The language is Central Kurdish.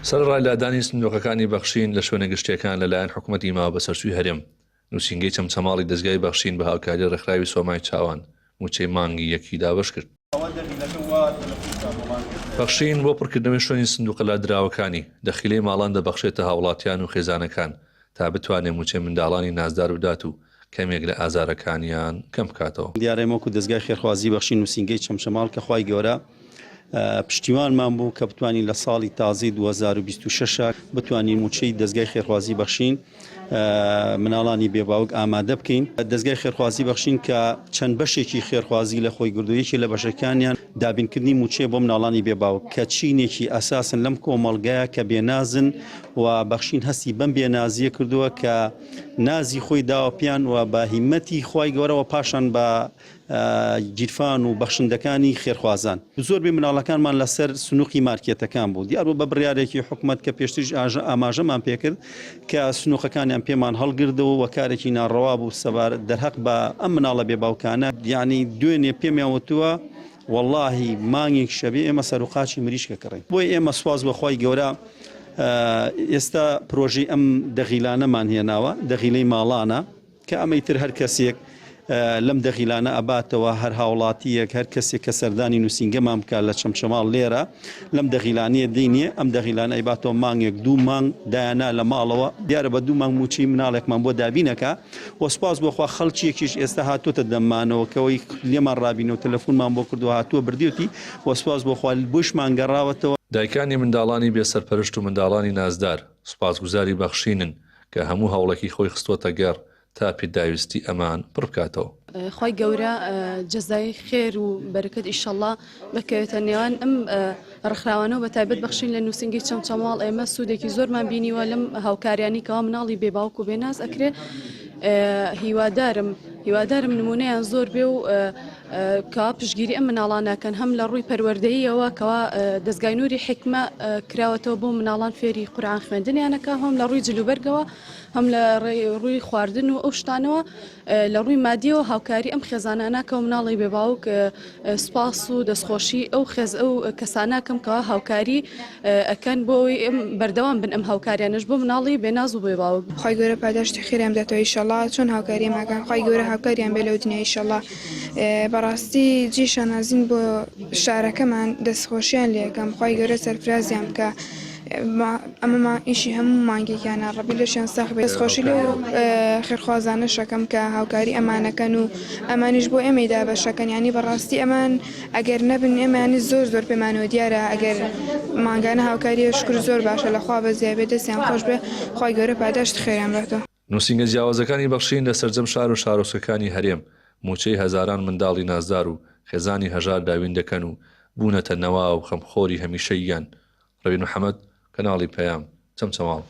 سەرەڕای لادانی سندوقەکانی بەخشین لە شوێنە گشتییەکان لەلایەن حکومەتی ماوەبەسەرچووی هەرێم، نووسینگەی چەمچەماڵی دەزگای بەخشین بە هاوکاری ڕێکخراوی سۆمای چاوان مووچەی مانگی یەکی دابەشکرد. بەخشین بۆ پڕکردنەوەی شوێنی سندوقە لادراوەکانی دەخیلەی ماڵان دەبەخشێتە هاوڵاتیان و خێزانەکان تا بتوانێت مووچەی منداڵانی نازدار بدات و کەمێک لە ئازارەکانیان کەم بکاتەوە. دیارە ئێمە وەکو دەزگای خێرخوازی بەخشین نووسینگەی چەمچەماڵ کە خوای گەورە پشتیوانمان بوو کە بتوانین لە ساڵی تازەی 2026 بتوانین مووچەی دەزگای خێرخوازی بەخشین مناڵانی بێ باوک ئامادە بکەین. دەزگای خێرخوازی بەخشین کە چەند بەشێکی خێرخوازی لە خۆی گردو یەکێ لە بەشەکانیان دابینکردنی مووچەیە بۆ مناڵانی بێ باوک کە چینێکی ئەساسن لەم کۆمەڵگایە کە بێنازن و بەخشین هەستی بەم بێنازیە کردووە کە نازی خۆی داوە پێیان و بە هیمەتی خوای گەورەوە پاشان بە گیرفان و بەخشندەکانی خێرخوازان. زۆربەی مناڵەکانمان لەسەر سنوقی مارکێتەکان بوو. دیار بوو بە بڕیارێکی حکومەت کە پێشتریش ئاماژەمان پێکرد کە سنوقەکانیان پێمان هەڵگردەوە و کارێکی ناڕەوا بوو سەبارەت دەرهەق بە ئەم مناڵە بێ باوکانە. یانی دوێنێ پێمیان وتووە وەڵاهی مانگێک شەبێ ئێمە سەروقاچی مریشکە کڕین. بۆیە ئێمە سوپاس بۆ خوای گەورە ئێستا پرۆژەی ئەم دەغیلانەمان هێناوە، دەغیلەی ماڵانە. کە ئەمەی تر هەر کەسێک لەم دەغیلانە ئەباتەوە، هەر هاوڵاتییەک، هەر کەسێک کە سەردانی نووسینگەمان بکات لە چەمچەماڵ لێرە لەم دەغیلانەیە دێنێ، ئەم دەغیلانە ئەیباتەوە مانگێک دوو مانگ دایانا لە ماڵەوە، دیارە بە دوو مانگ مووچەی مناڵێکمان بۆ دابین ئەکا و سوپاس بۆ خوا خەڵکیەکیش ئێستا هاتۆتە دەممانەوە کەوەی لێمان ڕابینەوە تەلەفونمان بۆ کردووە هاتووە بردیوتی و سوپاس بۆ خوا بۆشمان گەڕاوەتەوە. دایکانی منداڵانی بێ سەرپەرشت و منداڵانی نازدار سوپاسگوزاری بەخشینن کە هەموو هەوڵێکی خۆی خستووەتە گەڕ تا پێداویستی ئەمان پڕ بکاتەوە. خوای گەورە جەزای خێر و بەرەکەت ئیشەڵا بکەوێتە نێوان ئەم ڕێکخراوانە و بەتایبەت بەخشین لە نووسینگەی چەمچەماڵ ئێمە سوودێکی زۆرمان بینیوە لەم هاوکاریانی کەوا مناڵی بێ باوک و بێناز ئەکرێ هیوادارم هیوادارم نمونەیان زۆر بێ و کەوا پشتگیری ئەم مناڵانەکەن هەم لە ڕووی پەروەردەییەوە کەوا دەزگای نوری حیکمە کراوەتەوە بۆ مناڵان فێری قورئان خوێندنیانەکە هەم لە ڕووی جلوبەرگەوە هەم لە ڕووی خواردن و ئەو شتانەوە لە ڕووی مادیەوە هاوکاری ئەم خێزانانە کە مناڵی بێ باوک سوپاس و دەستخۆشی ئەو خێز ئەو کەسانەکەم کەوا هاوکاری ئەکەن بۆ ئەوەی ئەم بەردەوام بن ئەم هاوکاریانەش بۆ مناڵی بێ ناز و بێ باوک. خوای گەورە پاداشتی خێریان بداتەوە ئیشەڵا چۆن هاوکاریان ئەکەن خوای گەورە هاوکاریان بێ لەو دنیا ئیشەڵا بەڕاستی جێی شانازین بۆ شارەکەمان دەستخۆشیان لێ ئەکەم خوای گەورە سەرفرازیان بکا ئەمە ئیشی هەموو مانگێکیانە ڕەبی لەشیان ساخ بێ دەستخۆشی لەو خێرخوازانەش ئەکەم کە هاوکاری ئەمانەکەن و ئەمانیش بۆ ئێمەی دابەشەکەن یانی بەڕاستی ئەمان ئەگەر نەبن ئێمە یانی زۆر زۆر پێمانەوە دیارە ئەگەر مانگانە هاوکاریە شوکر زۆر باشە لە خوا بەزیای بێ دەستیان خۆش بێ خوای گەورە پاداشت خێریان باتەوە. نووسینگە جیاوازەکانی بەخشین لە سەرجەم شار و شارۆچکەکانی هەرێم، مووچەی هەزاران منداڵی نازدار و خێزانی هەژار داوین دەکەن و بوونەتە نەوا و خەمخۆری هەمیشەییان. ڕەوین محەمەد، کەناڵی پەیام، چەمچەماڵ.